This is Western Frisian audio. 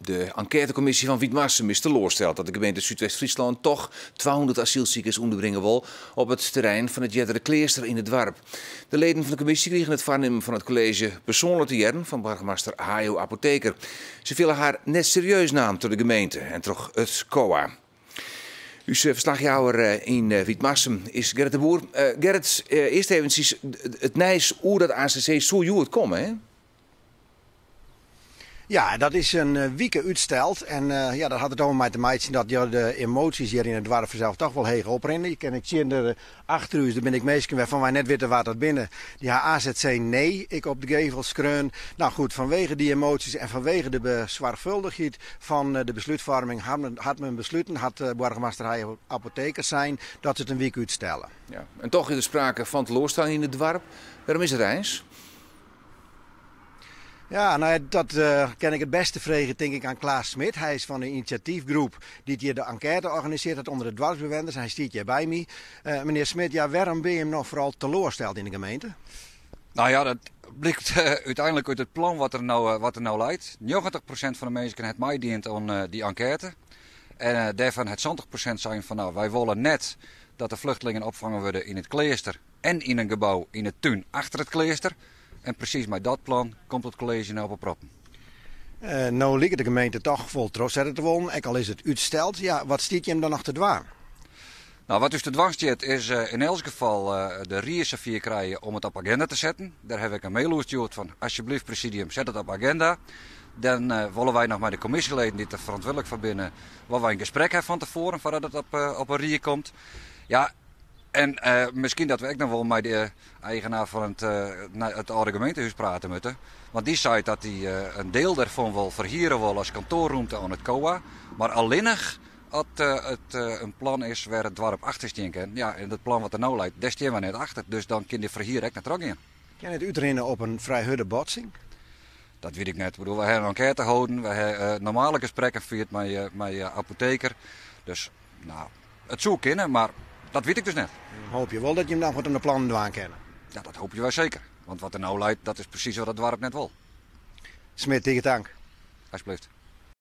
De enkêtekommisje fan Wytmarsum is teloarsteld dat de gemeente Súdwest-Fryslân toch 200 asylsikers ûnderbringe wol op it terrein fan it eardere kleaster yn it doarp. De leden fan de kommisje krigen it foarnimmen fan it kolleezje persoanlik te hearren fan boargemaster Hayo Apotheker. Se fiele har net serieus naam troch de gemeente en troch it COA. Us ferslachjouwer yn Wytmarsum is Gerrit de Boer. Gerrit, earst eventsjes it nijs oer dat AZC soe hjoed komme, hè? Ja, dat is in wike útsteld. En ja, dat hat der toch mei te meitsjen dat ja, de emoasjes hjir yn it doarp fansels toch wol heech oprinne. Je kinne ek sjen der achter ús, der binne ek minsken wêrfan wy net witte wa't dat binne. Dy ha AZC nee ek op de gevel skreaun. Nou goed, fanwege dy emoasjes en fanwege de soarchfuldichheid fan de beslútfoarming hat men besluten, hat boargemaster Hayo Apotheker sein, dat se it in wike útstelle. Ja, en toch is der sprake fan teloarstelling yn it doarp. Wêrom is dat eins? Ja, nou ja, dat kin ik it bêste freegje, tink ik, oan Klaas Smit. Hy is fan de inisjatyfgroep dy't hjir de enkête organisearre hat ûnder de doarpsbewenners. Hy stiet hjir by my. Menear Smit, ja, wêrom binne jim no foaral teloarsteld yn de gemeente? Nou ja, dat blykt úteinlik út it plan wat der no, wat der no leit. 90% fan de minsken hat meidiend oan dy enkête. En dêrfan hat 70% sein fan nou, wy wolle net dat de flechtlingen opfongen wurde yn it kleaster en yn in gebou yn 'e tún achter it kleaster. En presys mei dat plan komt it kolleezje no op 'e proppen. No liket de gemeente toch wol trochsette te wollen, ek al is it útsteld. Ja, wat stiet jim dan noch te dwaan? Nou, wat ús te dwaan stiet is yn elts gefal de rie safier krije om it op agenda te setten. Dêr haw ik in mail oer stjoerd fan asjebleaft presidium, set it op agenda. Dan wolle wy noch mei de kommisjeleden dy't der ferantwurdlik foar binne, wolle wy in gesprek ha fan tefoaren foardat it op 'e rie komt. Ja, en miskien dat we ek noch wol mei de eigenaar fan it âlde gemeentehûs prate moatte. Want dy seit dat hy in diel dêrfan wol ferhiere wol as kantoarrûmte oan it COA. Mar allinnich as it in plan is wêr it doarp achter stean kin. Ja, en dat plan wat der no leit, dêr stean wy net achter. Dus dan kin dy ferhier ek net trochgean. Kin it útrinne op in frij hurde botsing? Dat wit ik net. Ik bedoel, wy hawwe in enkête holden, wy hawwe normale gesprekken fierd mei Apotheker. Dus, nou, it soe kinne, mar dat wit ik dus net. Hoopje wol dat jim noch wat oan de plannen dwaan kinne? Ja, dat hoopje wy seker. Want wat der no leit, dat is presys wat it doarp net wol. Smit, tige tank. Alsjeblieft.